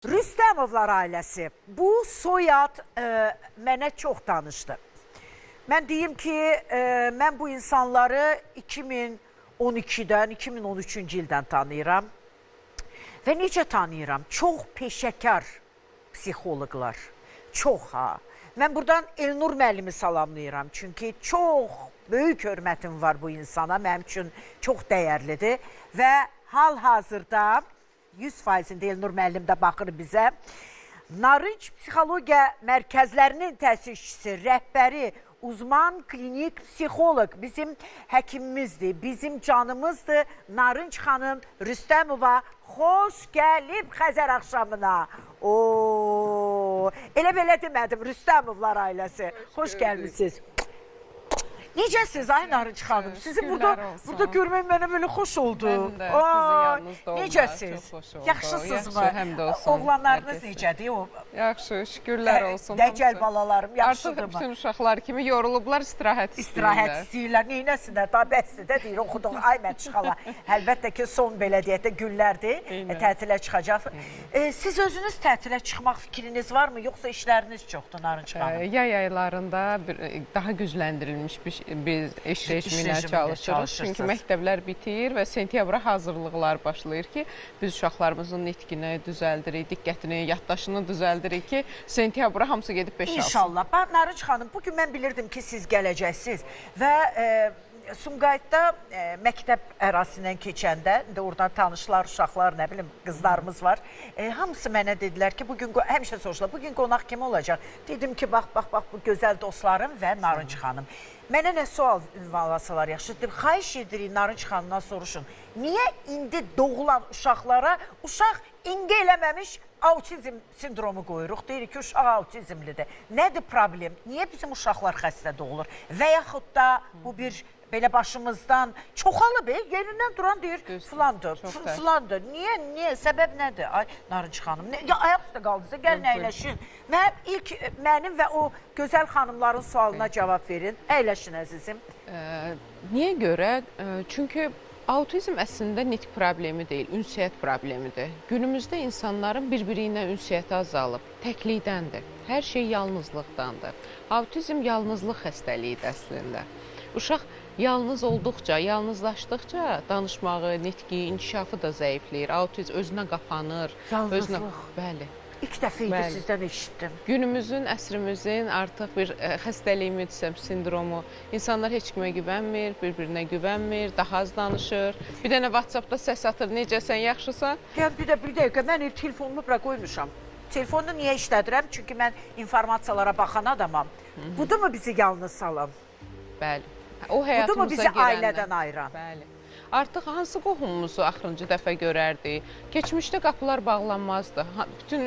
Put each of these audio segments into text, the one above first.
Rüstəmovlar ailəsi. Bu soyad mənə çox tanışdı. Mən deyim ki, mən bu insanları 2012-dən, 2013-cü ildən tanıyıram. Və necə tanıyıram? Çox peşəkar psixoloqlar. Çox ha. Mən buradan Elnur müəllimi salamlayıram. Çünki çox böyük hörmətim var bu insana. Mənim üçün çox dəyərlidir. Və hal-hazırda 100% Elnur müəllim də baxır bizə. Narınc Psixologiya Mərkəzlərinin təsisçisi, rəhbəri, uzman klinik psixoloq bizim həkimimizdir, bizim canımızdır. Narınc xanım Rüstəmova, xoş gəlib Xəzər axşamına. Oo, elə belə demədim, Rüstəmovlar ailəsi. Xoş gəlmisiniz. Necəsiniz ay Narınc xanım? Sizi burada görmək mənə belə xoş oldu. Mən də sizin yanınızda olmaq necəsiniz? çox xoş oldu. Yaxşısınızmı? Yaxşı, həmd olsun. Oğlanlarınız necədir? O Yaxşı, şükürlər olsun. Dəcəl balalarım, yaxşıdırmı? Artıq bütün uşaqlar kimi yorulublar, istirahət istəyirlər. İstirahət istəyirlər. Neynəsinlər? Daha bəsdir də deyir, oxuduq. Ay Mətiş xala. Əlbəttə ki, son belə deyək də günlərdir. Tətilə çıxacaq. Siz özünüz tətilə çıxmaq fikriniz varmı? Yoxsa işləriniz çoxdur Narınc xanım? Yay aylarında daha gücləndirilmiş biz iş rejimi ilə çalışırıq. Çünki məktəblər bitir və sentyabra hazırlıqlar başlayır ki, biz uşaqlarımızın nitqini düzəldirik, diqqətini, yaddaşını düzəldirik ki, sentyabra hamısı gedib 5 alsın. İnşallah. Bax, Narınc xanım, bugün mən bilirdim ki, siz gələcəksiniz və Sumqayıtda məktəb ərazisindən keçəndə, indi oradan tanışlar, uşaqlar, nə bilim, qızlarımız var. Hamısı mənə dedilər ki, bugün həmişə soruşdular, bugün qonaq kim olacaq? Dedim ki, bax, bax, bax, bu gözəl dostlarım və Narınc xanım. Mənə nə sual ünvanlasalar yaxşı, dedim, xahiş edirik Narınc xanımdan soruşun. Niyə indi doğulan uşaqlara uşaq inqə eləməmiş autizm sindromu qoyuruq? Deyirik ki, uşaq autizmlidir. Nədir problem? Niyə bizim uşaqlar xəstə doğulur? Və yaxud da bu bir belə başımızdan çoxalıb, yerindən duran deyir, filandır, filandır. Niyə, niyə, səbəb nədir? Ay, Narınc xanım, ya ayaq üstə qaldınızsa, gəlin əyləşin. Mən ilk mənim və o gözəl xanımların sualına cavab verin. Əyləşin əzizim. Niyə görə? Çünki autizm əslində nitq problemi deyil, ünsiyyət problemidir. Günümüzdə insanların bir-biri ilə ünsiyyəti azalıb, təklikdəndir. Hər şey yalnızlıqdandır. Autizm yalnızlıq xəstəliyidir əslində. Uşaq yalnız olduqca, yalnızlaşdıqca danışmağı, nitqi, inkişafı da zəifləyir. Autizm özünə qapanır. Yalnızlıq. Bəli. İlk dəfə idi sizdən eşitdim. Günümüzün, əsrimizin artıq bir xəstəliyimi desəm, sindromu. İnsanlar heç kimə güvənmir, bir-birinə güvənmir, daha az danışır. Bir dənə WhatsApp-da səs atır, necəsən, yaxşısan? Gəl, bir dəqiqə, mən telefonumu bura qoymuşam. Telefonu niyə işlədirəm? Çünki mən informasiyalara baxan adamam. Budur mu bizi yalnız salan? Bəli. O həyatımıza Budur mu bizi ailədən ayıran? Bəli. Artıq hansı qohumumuzu axırıncı dəfə görərdik? Keçmişdə qapılar bağlanmazdı. Bütün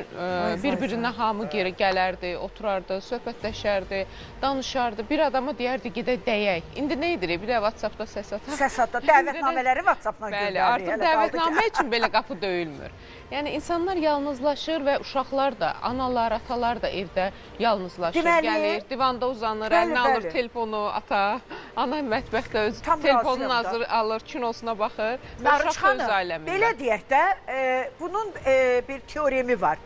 bir-birinə hamı geri gələrdi, oturardı, söhbətləşərdi, danışardı. Bir adama deyərdi, gedək dəyək. İndi nə edirik? Bir də WhatsApp-da səs atar. Səs atar. Dəvətnamələri WhatsApp-dan göndəririk. Bəli, artıq dəvətnamə üçün belə qapı döyülmür. Yəni insanlar yalnızlaşır və uşaqlar da, analar, atalar da evdə yalnızlaşır. Gəlir, divanda uzanır, əlinə alır telefonu, ata, ana mətbəxdə öz telefonunu alır, kinosuna baxır. Narınc xanım, belə deyək də, bunun bir teoremi var.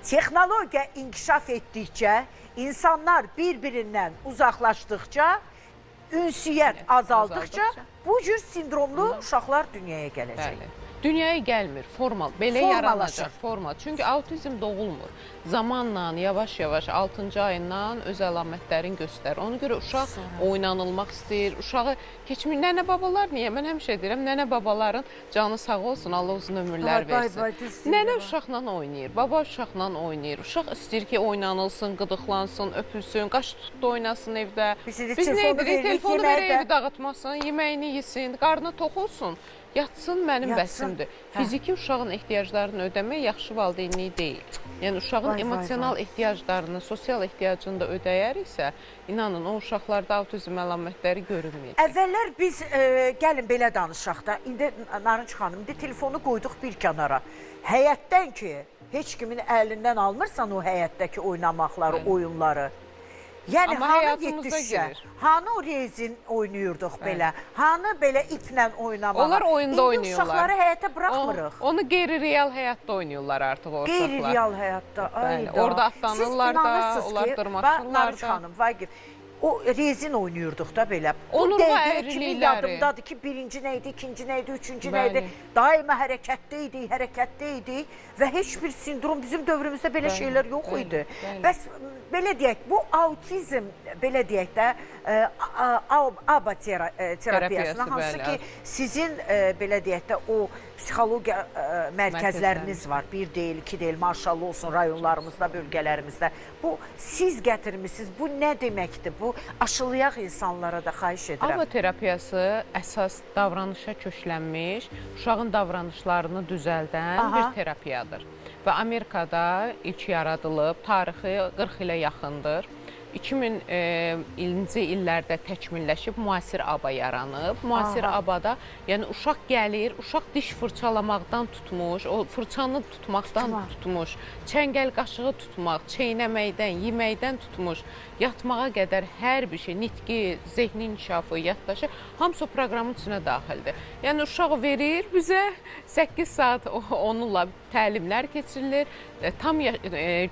Texnologiya inkişaf etdikcə, insanlar bir-birindən uzaqlaşdıqca, ünsiyyət azaldıqca, bu cür sindromlu uşaqlar dünyaya gələcək. Dünyaya gəlmir, formal, belə yaranacaq, formal. Çünki autizm doğulmur. Zamanla, yavaş-yavaş, 6-cı ayından öz əlamətlərini göstərir. Ona görə uşaq oynanılmaq istəyir. Uşağı keçmiş, nənə-babalar niyə? Mən həmişə deyirəm, nənə-babaların canı sağ olsun, Allah uzun ömürlər versin. Nənə uşaqla oynayır, baba uşaqla oynayır. Uşaq istəyir ki, oynanılsın, qıdıqlansın, öpülsün, qaş tutdu oynasın evdə. Biz nə edirik? Telefonu verək, evi dağıtmasın, yeməyini yesin, qarnı tox olsun. Yatsın mənim bəsimdir. Fiziki uşağın ehtiyaclarını ödəmək yaxşı valideynlik deyil. Yəni uşağın emosional ehtiyaclarını, sosial ehtiyacını da ödəyəriksə, inanın o uşaqlarda autizm əlamətləri görünməyəcək. Əvvəllər biz, gəlin belə danışaq da, indi Narınc xanım, indi telefonu qoyduq bir kənara. Həyətdən ki, heç kimin əlindən almırsan o həyətdəki oynamaqları, oyunları. Yəni Amma hanı həyatımıza yetişsə, girir. hanı o rezin oynayırdıq belə, hanı belə iplə oynamağa. Onlar oyunda İndi oynayırlar. uşaqları həyata buraxmırıq. Onu qeyri-real həyatda oynayırlar artıq o uşaqlar. Qeyri-real həyatda. Ay Bəli, da. orada atlanırlar Siz da, inanırsınız onlar ki, dırmaşırlar Narınc da. xanım, Vaqif, o rezin oynayırdıq da belə. Bu Onurğa dəqiqə kimi əyrilikləri. yadımdadır ki, birinci nə idi, ikinci nə idi, üçüncü nə idi. Bəli. Daima hərəkətdə idik, hərəkətdə idik və heç bir sindrom bizim dövrümüzdə belə Bəli, şeylər yox bəli, idi. bəli. Bəs belə deyək, bu autizm belə deyək də ABA terapiyasına Terapiyası, hansı bəli. ki sizin belə deyək də o psixologiya mərkəzləriniz var. Bir deyil, iki deyil, maşallah olsun rayonlarımızda, bölgələrimizdə. Bu siz gətirmisiniz. Bu nə deməkdir? Bu aşılayaq insanlara da xahiş edirəm. ABA terapiyası əsas davranışa köklənmiş, uşağın davranışlarını düzəldən bir terapiyadır. Və Amerikada ilk yaradılıb, tarixi 40 ilə yaxındır. 2000-ci illərdə təkmilləşib müasir ABA yaranıb. Müasir ABA-da, yəni uşaq gəlir, uşaq diş fırçalamaqdan tutmuş, o fırçanı tutmaqdan tutmuş, çəngəl qaşığı tutmaq, çeynəməkdən, yeməkdən tutmuş, yatmağa qədər hər bir şey, nitqi, zehni inkişafı, yaddaşı, hamısı o proqramın içinə daxildir. Yəni uşaq verir bizə 8 saat onunla təlimlər keçirilir, tam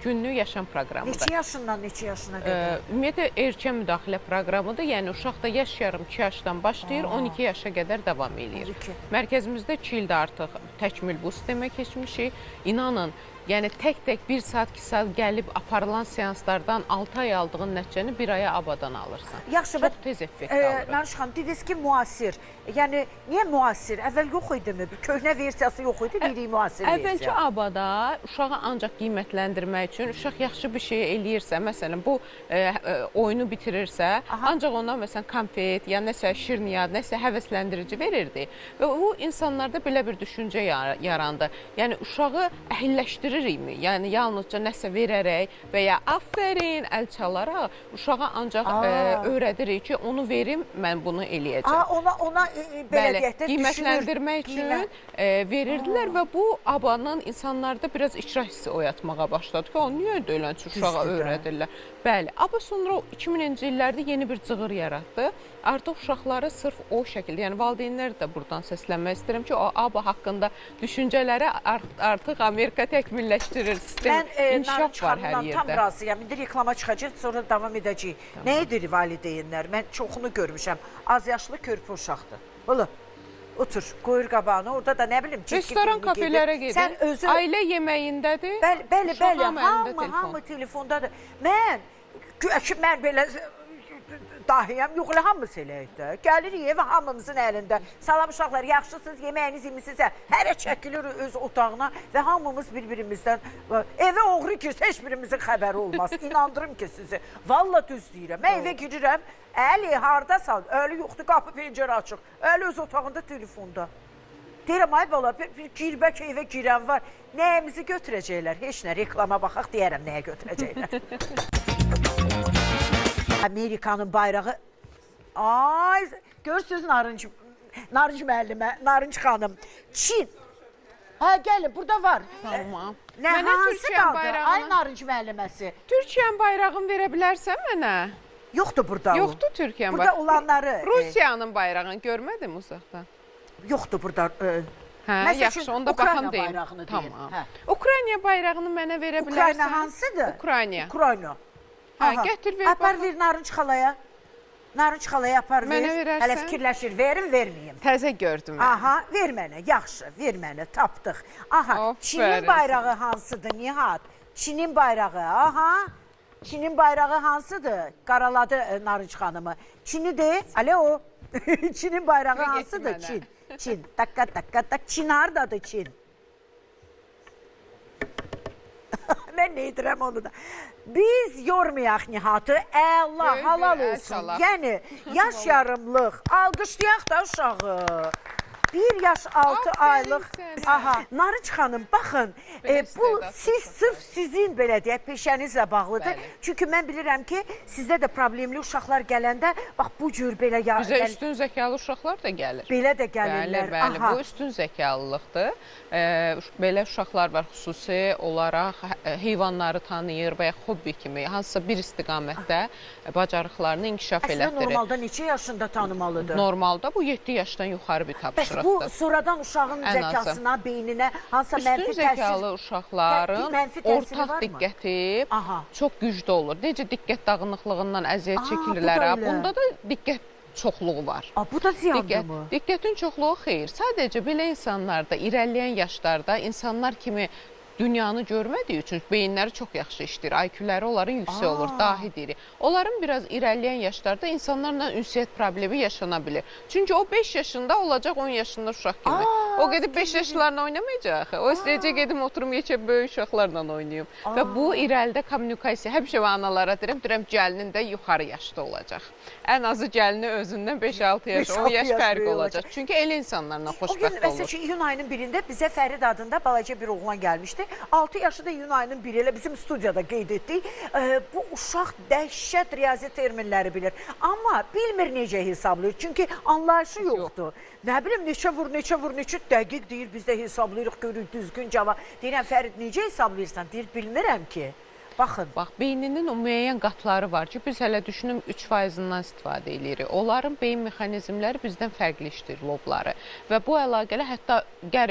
günlük yaşam proqramıdır. Neçə yaşından neçə yaşına qədər? Ümumiyyətlə erkən müdaxilə proqramıdır. Yəni uşaq da yaş yarım, 2 yaşdan başlayır, 12 yaşa qədər davam eləyir. 12. Mərkəzimizdə 2 ildə artıq təkmil bu sistemə keçmişik. İnanın, yəni tək-tək 1 saat, 2 saat gəlib aparılan seanslardan 6 ay aldığın nəticəni 1 aya ABA-dan alırsan. Yaxşı, Çox tez effekt alırıq. Narınc xanım, dediniz ki, müasir. Yəni, niyə müasir? Əvvəl yox idimi? Bir köhnə versiyası yox idi, deyirik müasir Əvvəlki versiya. ABA-da uşağı ancaq qiymətləndirmək üçün uşaq yaxşı bir şey eləyirsə, məsələn, bu oyunu bitirirsə, ancaq ona məsələn konfet ya nəsə şirniyyat, nəsə həvəsləndirici verirdi. Və bu insanlarda belə bir düşüncə yarandı. Yəni uşağı əhilləşdiririkmi? Yəni yalnızca nəsə verərək və ya afərin əl çalaraq uşağa ancaq öyrədirik ki, onu verim, mən bunu eləyəcəm. Ona belə deyək də qiymətləndirmək üçün verirdilər və bu ABA-nın insanlarda biraz ikrah hissi oyatmağa başladı ki, o niyə deyilən uşağa öyrədirlər? Bəli, ABA sonra 2000-ci illərdə yeni bir cığır yaratdı. Artıq uşaqları sırf o şəkildə, yəni valideynlər də buradan səslənmək istəyirəm ki, o ABA haqqında düşüncələri artıq Amerika təkmilləşdirir, sistem inkişaf var hər yerdə. Tam razıyam. İndi reklama çıxacaq, sonra davam edəcəyik. Nə edir valideynlər? Mən çoxunu görmüşəm. Az yaşlı körpə uşaqdır. Ola, otur, qoyur qabağına, orada da nə bilim, restoran, kafelərə gedir. Sən özün... Ailə yeməyindədir. Bəli, bəli, bəli. Hamı telefondadır. Mən, mən belə dahiyəm, yox, elə hamısı elə idi. Gəlirik evə hamımızın əlində. Salam uşaqlar, yaxşısınız, yeməyiniz yemisiniz. Hərə çəkilir öz otağına və hamımız bir-birimizdən evə oğru girsə heç birimizin xəbəri olmaz. İnandırım ki sizi. Valla düz deyirəm. Mən evə girirəm, Əli hardasan? Əli yoxdur, qapı pəncərə açıq. Əli öz otağında, telefonda. Deyirəm, ay bala, bir girbək evə girən var. Nəyimizi götürəcəklər? Heç nə, reklama baxaq, deyərəm nəyə götürəcəklər. Amerikanın bayrağı. Ay, görürsünüz Narınc müəllimə, Narınc xanım. Çin. Hə, gəlin, burada var. Tamam. Nə, hansı qaldı? Ay, Narınc müəlliməsi. Türkiyənin bayrağını verə bilərsən mənə? Yoxdur burada o. Yoxdur Türkiyənin bayrağı. Burada olanları. Rusiyanın bayrağını görmədim uzaqdan. Yoxdur burada. Hə, yaxşı, onda baxam deyim. Tamam. Ukrayna bayrağını mənə verə bilərsən? Ukrayna hansıdır? Ukrayna. Ukrayna. Hə, gətir, ver. Apar ver Narınc xalaya. Narınc xalaya apar ver. Mənə verərsən? Hələ fikirləşir, verim, verməyim. Təzə gördüm. Aha, ver mənə, yaxşı, ver mənə, tapdıq. Aha, Çinin bayrağı hansıdır, Nihat? Çinin bayrağı, aha. Çinin bayrağı hansıdır? Qaraladı Narınc xanımı. Çini de, alo. Çinin bayrağı hansıdır? Çin. Çin, dakka dakka dak. Çin hardadır Çin? Mən nə edirəm onu da. Biz yormayaq Nihatı, əla, halal olsun. Yəni, yaş yarımlıq, alqışlayaq da uşağı. 1 yaş 6 Aferin aylıq. sənə. Aha. Narınc xanım, baxın, Belə bu istedadlı siz uşaqlar. sırf sizin belə deyək peşənizlə bağlıdır. Bəli. Çünki mən bilirəm ki, sizdə də problemli uşaqlar gələndə bax bu cür belə ya, Bizə bəli, üstün zəkalı uşaqlar da gəlir. belə də gəlirlər. Bəli, bəli. Aha. Bu üstün zəkalılıqdır. Belə uşaqlar var xüsusi olaraq heyvanları tanıyır və ya hobbi kimi hansısa bir istiqamətdə bacarıqlarını inkişaf Əslində elətdirir. normalda neçə yaşında tanımalıdır? Normalda bu 7 yaşdan yuxarı bir Bəs tapşırıqdır. bu sonradan uşağın Ən azı. zəkasına, beyninə hansısa Üstün mənfi təsir zəkalı uşaqların mənfi təsiri ortaq varmı? diqqəti Aha. çox güclü olur. Necə diqqət dağınıqlığından əziyyət Aa, bu da çəkirlər, ha, elə. bunda da diqqət çoxluğu var. A, bu da ziyandır mı? Diqqətin çoxluğu xeyir. Sadəcə belə insanlarda irəliləyən yaşlarda insanlar kimi dünyanı görmədiyi üçün beyinləri çox yaxşı işləyir. IQ-ləri onların yüksək olur, dahi deyirik. Onların biraz irəliləyən yaşlarda insanlarla ünsiyyət problemi yaşana bilir. Çünki o 5 yaşında olacaq 10 yaşında uşaq kimi. O gedib 5 yaşlılarla oynamayacaq axı. O istəyəcək gedim oturum yekə böyük uşaqlarla oynayım. Və bu irəlidə kommunikasiya həmişə mən analara deyirəm, deyirəm gəlinin də yuxarı yaşda olacaq. Ən azı gəlini özündən 5-6 yaş, 10 5-6 yaş yaş fərq böyük olacaq. Çünki elə insanlarla O gün xoşbəxt məsəl olur. üçün iyun ayının birində bizə Fərid adında balaca bir oğlan gəlmişdi. 6 yaşında iyun ayının biri elə bizim studiyada qeyd etdik. Bu uşaq dəhşət riyazi terminləri bilir. Amma bilmir necə hesablayır. Çünki anlayışı yoxdur. Nə bilim neçə vur, neçə vur, neçə dəqiq deyir biz də hesablayırıq, görürük düzgün cavab. Deyirəm Fərid necə hesablayırsan? Deyir bilmirəm ki. Baxın. Bax, beyninin o müəyyən qatları var ki, biz hələ düşünüm 3%-ından istifadə eləyirik. Onların beyin mexanizmləri bizdən fərqli işləyir, lobları. Və bu əlaqəli hətta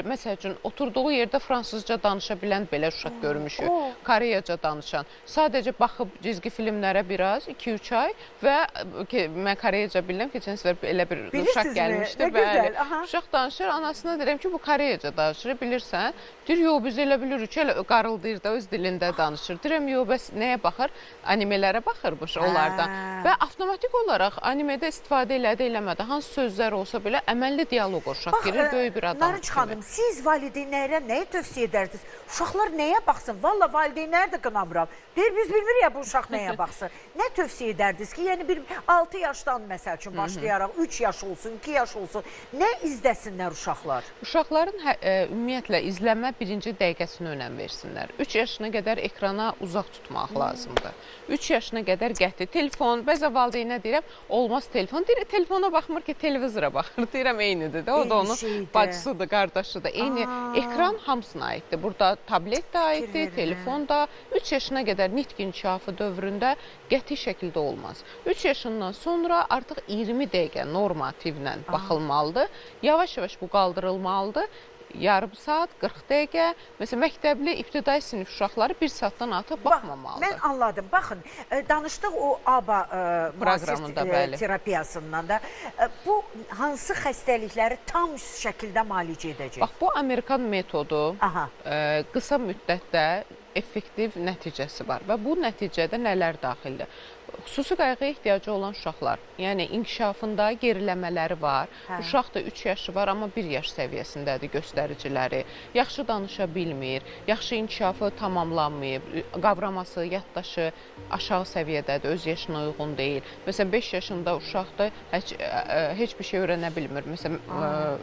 məsəl üçün oturduğu yerdə fransızca danışa bilən belə uşaq görmüşük. Koreyaca danışan. Sadəcə baxıb cizgi filmlərə biraz 2-3 ay və ki, mən Koreyaca bilirəm, keçən səfər elə bir uşaq Bilirsinizmi? gəlmişdi. Nə gözəl, aha. Uşaq danışır, anasına deyirəm ki, bu Koreyaca danışır, bilirsən? Deyir, yox, biz elə bilirik ki, elə qarıldayır da, öz dilində danışır. Deyirəm, yox, bəs nəyə baxır? Animelərə baxırmış onlardan. Və avtomatik olaraq animedə istifadə elədi, eləmədi, hansı sözlər olsa belə əməlli dialoq uşaq girir, böyük bir adam Narınc kimi. xanım, siz valideynlərə nəyi tövsiyə edərdiniz? Uşaqlar nəyə baxsın? Valla valideynləri də qınamıram. Deyir, biz bilmirik ya bu uşaq nəyə baxsın. Nə tövsiyə edərdiniz ki, yəni bir 6 yaşdan məsəl üçün başlayaraq 3 yaş olsun, 2 yaş olsun, nə izləsinlər uşaqlar? Uşaqların ümumiyyətlə izləmə birinci dəqiqəsinə önəm versinlər. 3 yaşına qədər ekrana uzaq tutmaq lazımdır. 3 yaşına qədər qəti telefon, bəzən valideynə deyirəm, olmaz telefon. Deyir, telefona baxmır ki, televizora baxır. Deyirəm, eynidir də. O da Eyni onun şeydir. bacısıdır, qardaşıdır. Eyni ekran hamısına aiddir. Burada tablet də aiddir, verin, hə. telefon da. 3 yaşına qədər nitq inkişafı dövründə qəti şəkildə olmaz. 3 yaşından sonra artıq 20 dəqiqə normativlə baxılmalıdır. Yavaş-yavaş bu qaldırılmalıdır. Yarım saat, 40 dəqiqə. Məsələn, məktəbli ibtidai sinif uşaqları 1 saatdan artıq Bax, baxmamalıdır. Mən anladım. Baxın, danışdıq o ABA müasir Proqramında, bəli. terapiyasından da. Bu hansı xəstəlikləri tam şəkildə müalicə edəcək? Bax, bu Amerikan metodu Aha. qısa müddətdə effektiv nəticəsi var və bu nəticədə nələr daxildir? Xüsusi qayğıya ehtiyacı olan uşaqlar, yəni inkişafında geriləmələri var. Uşaq da 3 yaşı var, amma 1 yaş səviyyəsindədir göstəriciləri. Yaxşı danışa bilmir, yaxşı inkişafı tamamlanmayıb, qavraması, yaddaşı aşağı səviyyədədir, öz yaşına uyğun deyil. Məsələn, 5 yaşında uşaq da heç bir şey öyrənə bilmir. Məsələn,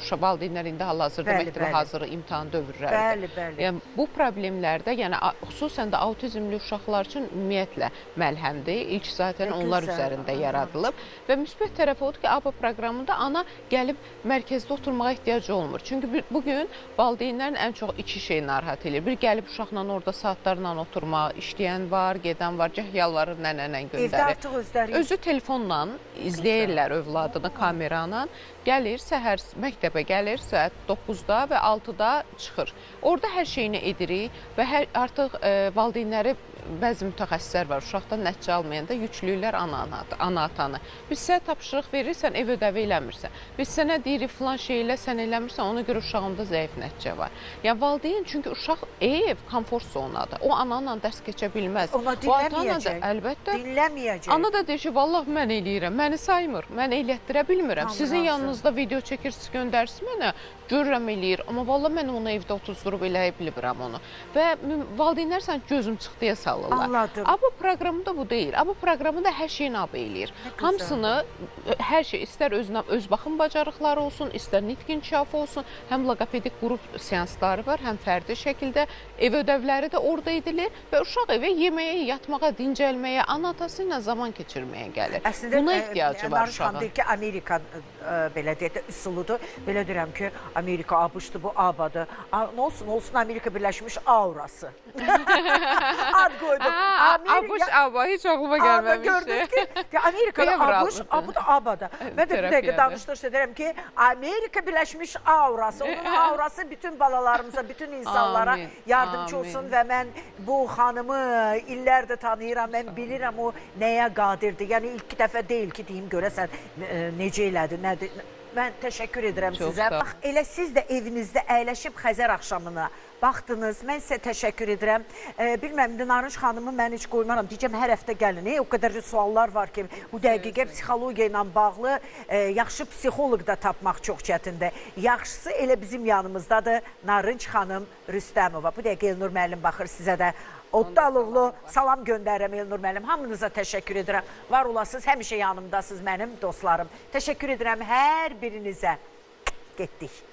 uşaq valideynlər indi hal-hazırda məktəbə hazır imtahan dövrləridir. Bəli, bəli. Yəni bu problemlərdə, yəni xüsusən də autizmli uşaqlar üçün ümumiyyətlə məlhəmdir. İlk zaten Nə onlar gözəl. üzərində yaradılıb və müsbət tərəfi odur ki, ABA proqramında ana gəlib mərkəzdə oturmağa ehtiyacı olmur. Çünki bugün valideynlərin ən çox iki şey narahat eləyir. Bir gəlib uşaqla orada saatlarla oturmaq, işləyən var, gedən var, gah yalvarır nənə-nən Evdə göndərir. artıq özləri Özü telefonla izləyirlər övladını kameranla. Gəlir, səhər məktəbə gəlir saat 9-da və 6-da çıxır. Orada hər şeyini edirik və artıq valideynləri bəzi mütəxəssislər var, uşaqdan nəticə almayanda yüklüyürlər ana atanı. Biz sənə tapşırıq veririk, sən ev ödəvi eləmirsən. Biz sənə deyirik filan şey elə, sən eləmirsən, ona görə uşağında zəif nəticə var. Yəni valideyn, çünki uşaq ev komfort zonadır. O ananla dərs keçə bilməz. Ona O ata-ana da dinləməyəcək. əlbəttə. Dinləməyəcək. Ana da deyir ki, vallah mən eləyirəm, məni saymır, mən elətdirə bilmirəm. Tam Sizin razı. yanınızda video çəkirsiniz, göndərsiniz mənə, görürəm eləyir, amma vallah mən onu evdə otuzdurub eləyə bilmirəm onu. Və valideynlər sanki gözüm çıxdıya salır. alırlar. Anladım. ABA proqramında bu deyil. ABA proqramında hər şeyini ABA eləyir. Hamısını, hər şey, istər özünə öz baxım bacarıqları olsun, istər nitq inkişafı olsun, həm loqopedik qrup seansları var, həm fərdi şəkildə ev ödəvləri də orada edilir və uşaq evə yeməyə, yatmağa, dincəlməyə, ana-atası ilə zaman keçirməyə gəlir. Əslində Buna ehtiyacı var Narış xanım uşağın. deyir ki, Amerika belə deyək də üsuludur. Belə deyirəm ki, Amerika ABŞ-dır, bu ABA-dır. Nə olsun, olsun Amerika Birləşmiş Aurası. Ad qoydum. ABŞ, ABA heç ağlıma ABA gəlməmişdi. gördünüz ki, ki Amerikada Belə ABŞ, vuralım. bu da ABA-da. Mən də bir dəqiqə Terapiyadır. danışdıqca deyirəm ki, Amerika Birləşmiş Aurası, onun aurası bütün balalarımıza, bütün insanlara Amin, yardımcı amin. olsun və mən bu xanımı illərdir tanıyıram, mən bilirəm o nəyə qadirdir. Yəni ilk dəfə deyil ki, deyim görəsən necə elədi, nədir. Mən təşəkkür edirəm Çox sizə. sağ ol. Bax, elə siz də evinizdə əyləşib Xəzər axşamına baxdınız. Mən sizə təşəkkür edirəm. Bilməm, indi Narınc xanımı mən heç qoymaram. Deyəcəm hər həftə gəlin. O qədər də suallar var ki, bu dəqiqə psixologiya ilə bağlı yaxşı psixoloq da tapmaq çox çətindir. Yaxşısı elə bizim yanımızdadır Narınc xanım Rüstəmova. Bu dəqiqə Elnur müəllim baxır sizə də. Oddalıqlı salam göndərirəm Elnur müəllim. Hamınıza təşəkkür edirəm. Var olasınız, həmişə yanımdasınız mənim dostlarım. Təşəkkür edirəm hər birinizə. Getdik.